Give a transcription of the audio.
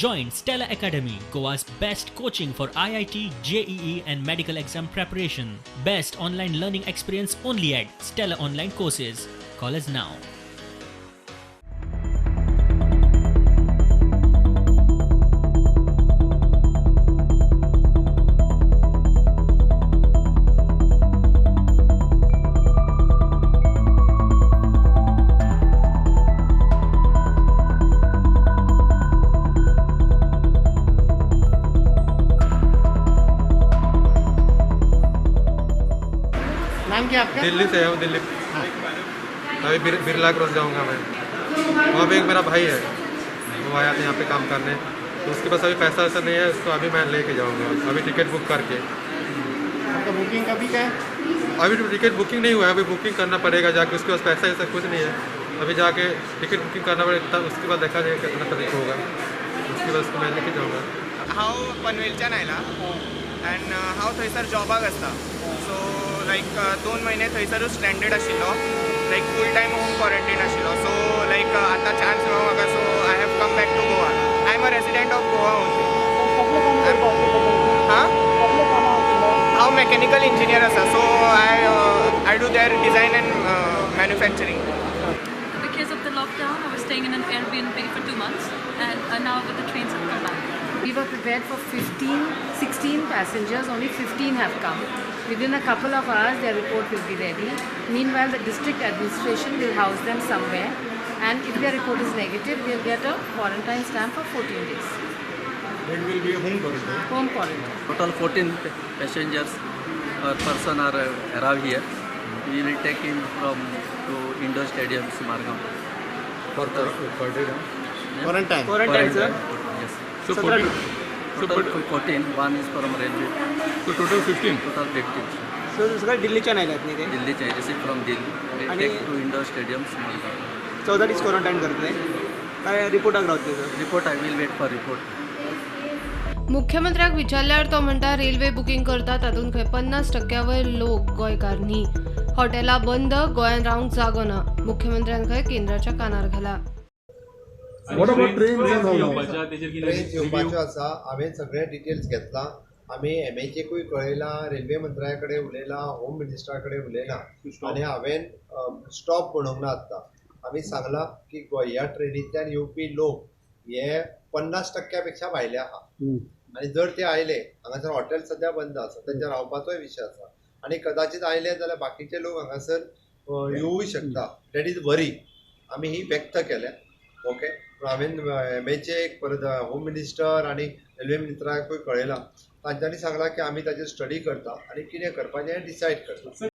Join Stella Academy, Goa's best coaching for IIT, JEE, and medical exam preparation. Best online learning experience only at Stella Online Courses. Call us now. नाम क्या आपका? दिल्ली से हूँ, दिल्ली। अभी Birla cross जाऊँगा मैं। वहाँ pay एक मेरा भाई है, वो आया था यहाँ पे काम करने, तो उसके पास अभी पैसा वैसा नहीं है, उसको अभी मैं लेके जाऊँगा, अभी टिकट बुक करके। आपका बुकिंग कभी का है? अभी तो टिकट बुकिंग नहीं हुआ है, अभी बुकिंग करना पड़ेगा जाके। उसके पास पैसा ऐसा कुछ नहीं है, अभी जाके टिकट बुकिंग करना पड़ेगा, तब उसके बाद देखा जाएगा कितना तारीख होगा, उसके बाद उसको मैं लेके जाऊँगा। हांव पनवेलच्यान आयला एंड हांव थंयसर जॉबाक आसता, सो लायक 2 म्हयने थंयसरूच स्ट्रेंडेड आशिल्लो, like full time home quarantine आशिल्लो। सो लायक आतां चान्स मेळ्ळो म्हाका, so I have come back to Goa. I am a resident of Goa only. हां, हांव मॅकॅनिकल इंजिनियर आसा, so I do their design and manufacturing. Because of the lockdown, I was staying in an Airbnb for 2 months, and now with the trains have come back. We were prepared for 15, 16 passengers, only 15 have come. Within a couple of hours, their report will be ready. Meanwhile, the district administration will house them somewhere, and if their report is negative, they'll get a quarantine stamp for 14 days. It will be a home quarantine. Home quarantine. Total 14 passengers or person are arrived here. We will take him from to Indoor Stadium, Margao. For quarantine. Quarantine. Quarantine sir. Yes. So 14, Total 14. One is from railway. So total 15. Total 15. So सगळे दिल्लीच्यान आयल्यात न्ही ते? Delhi receive from Delhi. We आणि- take to Indoor Stadium, Margao. 14 दीस quarantine करतले काय रिपोर्टाक रावतले sir? Report I will wait for report. मुख्यमंत्र्याक विचारल्यार तो म्हणटा रेल्वे बुकींग करता तातूंत खंय 50% वयर लोक गोंयकार न्ही। हॉटेलां बंद, गोंयांत रावंक जागो ना। मुख्यमंत्र्यान खंय केंद्राच्या कानार घाला। What about trains and all? Trains येवपाच्यो आसा, हांवें सगळे डिटेल्स घेतला। आमी एमएचएकूय कळयलां, रेल्वे मंत्र्या कडेन उलयलां, होम मिनिस्टरा कडेन उलयलां आनी हांवें स्टॉप म्हणूंक ना। आतां आमी सांगलां की ह्या ट्रेनींतल्यान येवपी लोक हे 50% पेक्षा भायले आहा आनी जर ते आयले हांगासर हॉटेल सद्या बंद आसा, तेंच्या रावपाचोय विशय आसा आनी कदाचित आयले जाल्यार बाकीचे लोक हांगासर येवूय शकता। That is वरी आमी ही व्यक्त केल्या। ओके, पूण हांवें एमएचएक परत होम मिनिस्टर आनी रेल्वे मिनिस्टराकूय कळयलां, तांच्यांनी सांगलां की आमी ताचेर स्टडी करता आनी कितें करपाचें हें डिसायड करता।